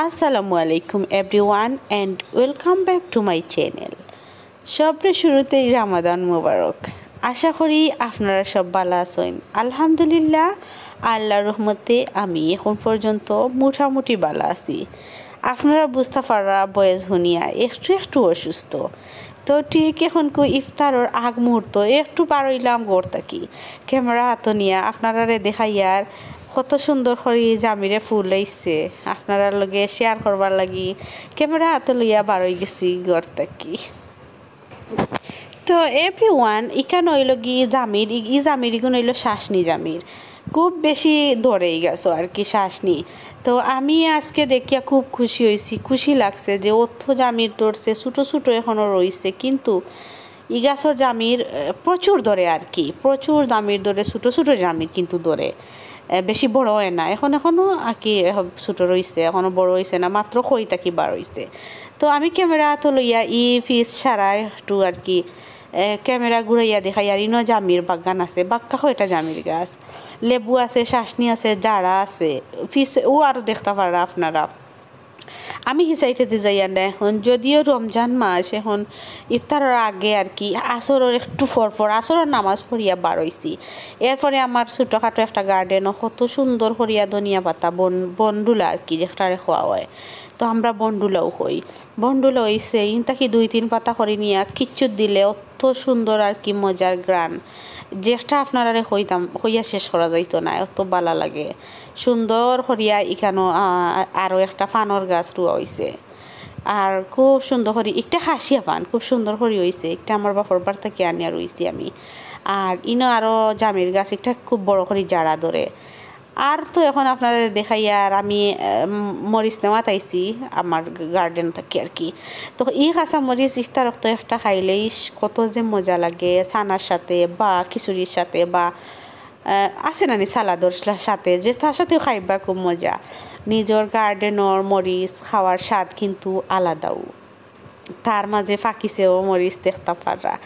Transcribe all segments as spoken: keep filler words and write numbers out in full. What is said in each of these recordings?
আসসালামু আলাইকুম everyone and welcome back to my channel। সবরে শুরুতেই রামাদান মোবারক। আশা করি আপনারা সব ভালা আছইন। আলহামদুলিল্লাহ, আল্লাহর রহমতে আমি এখন পর্যন্ত মোটামুটি ভালা আছি। আপনারা বুঝতা পাররা বয়েস হুনিয়া একটু একটু অসুস্থ। তো ঠিক এখনকু ইফতারর আগ মুহূর্ত একটু বারইলাম ঘর থাকি। ক্যামেরা হাতো নিয়া আপনারারে দেখাইয়ার কত সুন্দর করি জামিরে ফুল আইছে। আপনারার লগে শেয়ার করবার লাগি ক্যামেরা হাতো লইয়া বারই গেছি ঘর থাকি। তো everyone, ইখান অইলো গি জামির, ই, ই জামির ইগুন অইলো শাসনি জামির। খুব বেশি ধরে ই গাছো আর কি শাসনি। তো আমি আজকে দেখিয়া খুব খুশি অইছি, খুশি লাগছে যে অত জামির ধরছে, ছোটো ছোটো এখনো রইছে, কিন্তু ই গাছর জামির, আহ, প্রচুর ধরে আর কি, প্রচুর জামির ধরে, ছোটো ছোটো জামির কিন্তু ধরে, আহ, বেশি বড় অয় না। এখন এখনো আর কি, আহ, ছোটো রইছে, এখনো বড় অইছে না, মাত্র কই থাকি বার অইছে। তো আমি ক্যামেরা তো লইয়া ই পিস সারা একটু আর কি, আহ, ক্যামেরা ঘুরাইয়া দেখাইয়ার, ইনো জামির বাগান আছে, বাক্কা কয়টা জামির গাছ, লেবু আছে, শাসনি আছে, জাড়া আছে, পিস ও আরও দেখতা পাররা আপনারা। আমি হি সাইডেদি যাইয়ার না এখন, যদিও রমজান মাস, এখন ইফতারর আগে আর কি, আসরর একটু পর পর, আসরর নামাজ পড়িয়া বার অইছি। এরপরে আমার ছোটোখাটো একটা গার্ডেনও কত সুন্দর করিয়া ধনিয়া পাতা বন-, বন্ডুলা আর কি, যেটারে কওয়া অয়, তো আমরা বন্ডুলাও কই। বন্ডুলা অইছে, ইন থাকি দুই তিন পাতা করি নিয়া কিচ্ছু দিলে অত সুন্দর আর কি মজার ঘ্রাণ, যেটা আপনারারে কইতাম, কইয়া শেষ করা যাইতো না, অত ভালা লাগে। সুন্দর করিয়া ইখানো, আহ, আরও একটা পানর গাছ রুয়া অইছে। আর খুব সুন্দর করি, একটা খাসিয়া পান, খুব সুন্দর করি অইছে। একটা আমার বাপর বাড়ি থাকি আনিয়া রুইছি আমি। আর ইনো আরও জামির গাছ, একটা খুব বড় করি জাড়া ধরে। আর তো এখন আপনারারে দেখাইয়ার আমি, আহ, মরিচ নেওয়াত আইছি আমার গার্ডেন থাকি আর কি। তো ই কাঁচা মরিচ ইফতারর অক্ত একটা খাইলেই কত যে মজা লাগে, ছানার সাথে বা খিচুড়ির সাথে বা আহ, আছে নানি সালাদর সা-, সাথে, যে তার সাথেও খাইবা খুব মজা। নিজর গার্ডেনর মরিচ খাওয়ার স্বাদ কিন্তু আলাদাউ। তার মাঝে পাকিছেও মরিচ দেখতা পাররা।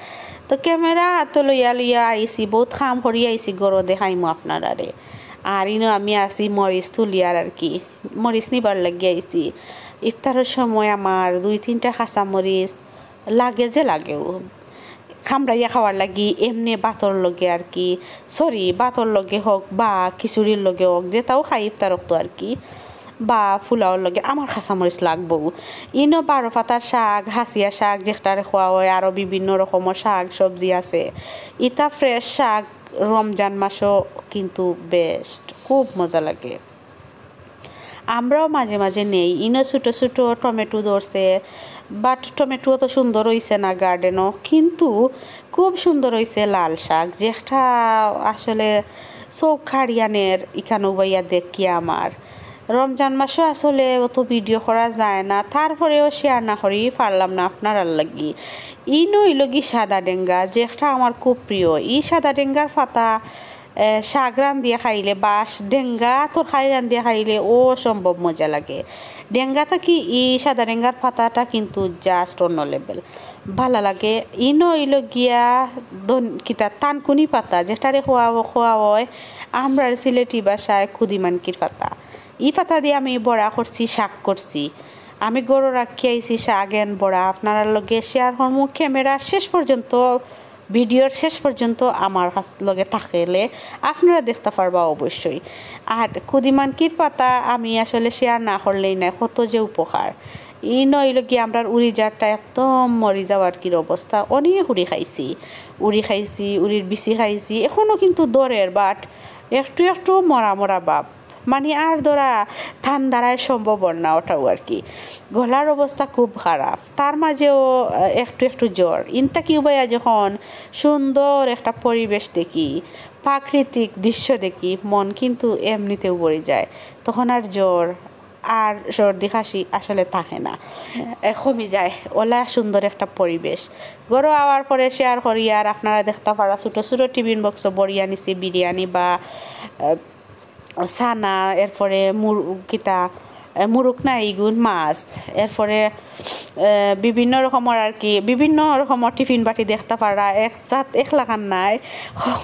তো ক্যামেরা তো লইয়া লইয়া আইছি, বহুত কাম করি আইছি, ঘরো দেখাইমু আপনারারে। আর ইনো আমি আছি মরিচ তুলিয়ার আর কি, মরিচ নিবার লাগি আইছি। ইফতারর সময় আমার দুই তিনটা কাঁচা মরিচ লাগে যে লাগেও। কামড়াইয়া খাওয়ার লাগি এমনে ভাতর লগে আর কি, সরি, ভাতর লগে হোক বা খিচুড়ির লগে হোক, যেটাও খাই ইফতারর অক্ত আর কি, বা ফুলাওর লগে আমার কাঁচা মরিচ লাগবো। ইনো বারো পাতার শাক, হাসিয়া শাক, যেটারে কওয়া অয়, আরও বিভিন্ন রকমর শাক সবজি আছে। ইটা ফ্রেশ শাক রমজান মাসও কিন্তু বেস্ট, খুব মজা লাগে। আমরাও মাঝে মাঝে নেই। ইনো ছোটো ছোটো টমেটো ধরছে, but টমেটো অত সুন্দর অইছে না গার্ডেনও, কিন্তু খুব সুন্দর অইছে লাল শাক, যেটা আসলে চোখ কাড়িয়া নের। ইখানো বইয়া দেখি আমার রমজান মাসও আসলে অত ভিডিও করা যায় না, তারপরেও শেয়ার না করি পারলাম না আপনারার লাগি। ইনো অইলো গি সাদা ডেঙ্গা, যেটা আমার খুব প্রিয়। ই সাদা ডেঙ্গার পাতা এ, শাক রান্ধিয়া খাইলে বা শ-, ডেঙ্গা তরকারি রান্ধিয়া খাইলে অসম্ভব মজা লাগে। ডেঙ্গা থাকি ই সাদা ডেঙ্গার পাতাটা কিন্তু just অন্য লেভেল, ভালা লাগে। ইনো অইলো গিয়া ধন-, কিতা, থানকুনি পাতা, যেটারে কওয়া, কওয়া অয় আমরার সিলেটি ভাষায় কুদিমানকির পাতা। ই পাতা দিয়া আমি বড়া করছি, শাক করছি। আমি ঘরো রাখি আইছি শাক and বড়া, আপনারার লগে শেয়ার করমু ক্যামেরার শেষ পর্যন্ত। ভিডিওর শেষ পর্যন্ত আমার কাছ লগে থাকলে আপনারা দেখতা পারবা অবশ্যই। আর কুদিমানকির পাতা আমি আসলে শেয়ার না করলেই না, কত যে উপকার। ইনো অইলো গি আমরার উড়ি জারটা একদম মরি যাওয়ার কির অবস্থা, অনেক উড়ি খাইছি, উড়ি খাইছি, উড়ির বিচি খাইছি, এখনো কিন্তু ধরের, but একটু একটু মরা মরা ভাব। মানে আর ধরা ঠান্ডারায় সম্ভব অর না ওটাও আর কি। গলার অবস্থা খুব খারাপ, তার মাঝেও, আহ, একটু একটু জ্বর। ইনতা কি উবাইয়া যখন সুন্দর একটা পরিবেশ দেখি, প্রাকৃতিক দৃশ্য দেখি, মন কিন্তু এমনিতেউ ভরি যায়। তখন আর জ্বর আর সর্দি কাশি আসলে থাকে না, এ, কমি যায়। ওলা সুন্দর একটা পরিবেশ। ঘরো আওয়ার পরে শেয়ার করি, আর আপনারা দেখতা পাররা ছোটো ছোটো টিফিন বক্সো ভরিয়া নিছি বিরিয়ানি বা, আহ, ছানা, এরপরে মুর-, কিতা, মুরুক না, ইগুন মাছ, এরপরে বিভিন্ন রকমর আর কি, বিভিন্ন রকমর টিফিন বাটি দেখতা পাররা, এক জাত এক লাখান নাই,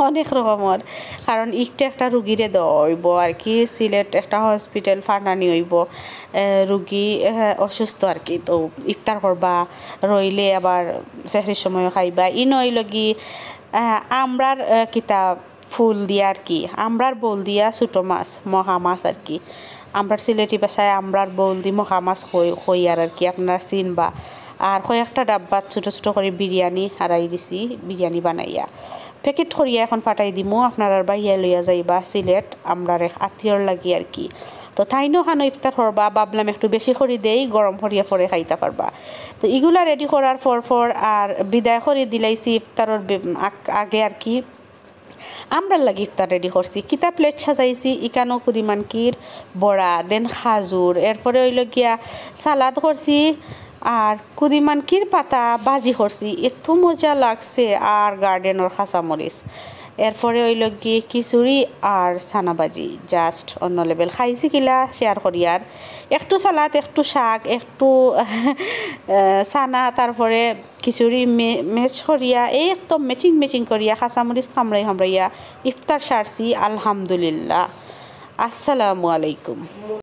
অনেক রকমর। কারণ ইকটা একটা রুগীরে দেওয়া অইবো আর কি, সিলেট একটা হসপিটাল ফাটানি অইবো, রুগী অসুস্থ আর কি। তো ইফতার করবা, রইলে আবার সেহরির সময়ও খাইবা। ইনো অইলগি আমরার কিতা ফুল দিয়া আর কি, আমরার বউল দিয়া ছোটো মাছ, মখা মাছ আর কি। আমরার সিলেটি ভাষায় আমরার বউল দি মখা মাছ কই, কইয়ার আর কি, আপনারা চিনবা। আর কয়েকটা ডাব্বাত ছোটো ছোটো করি বিরিয়ানি হারাই দিছি, বিরিয়ানি বানাইয়া প্যাকেট করিয়া এখন ফাটাই দিমু। আপনারার ভাইয়ায় লইয়া যাইবা সিলেট, আমরার এক আত্মীয়র লাগি আর কি। তো তাইনও খানো ইফতার করবা, ভাবলাম একটু বেশি করি দেই, গরম করিয়া পরে খাইতা পারবা। তো ইগুলা রেডি করার পর পর আর বিদায় করি দিলাইছি ইফতারর বে-, আগ-, আগে আর কি। আমরার লাগি ইফতার রেডি করছি, কিতা প্লেট সাজাইছি, ইকানো কুদিমানকির বড়া, দেন খাজুর, এরপরে অইলো গিয়া সালাদ করছি, আর কুদিমানকির পাতা ভাজি করছি, এত মজা লাগছে। আর গার্ডেনর কাঁচামরিচ, এরপরে অইলো গি খিচুড়ি আর চানা ভাজি, just অন্য লেভেল। খাইছি কিলা শেয়ার করিয়ার, একটু সালাদ, একটু শাক, একটু চানা, তারপরে খিচুড়ি মে-, ম্যাচ করিয়া, একদম ম্যাচিং ম্যাচিং করিয়া কাঁচামরিচ কামড়াই কামড়াইয়া ইফতার সারছি, আলহামদুলিল্লাহ। আসসালামু আলাইকুম।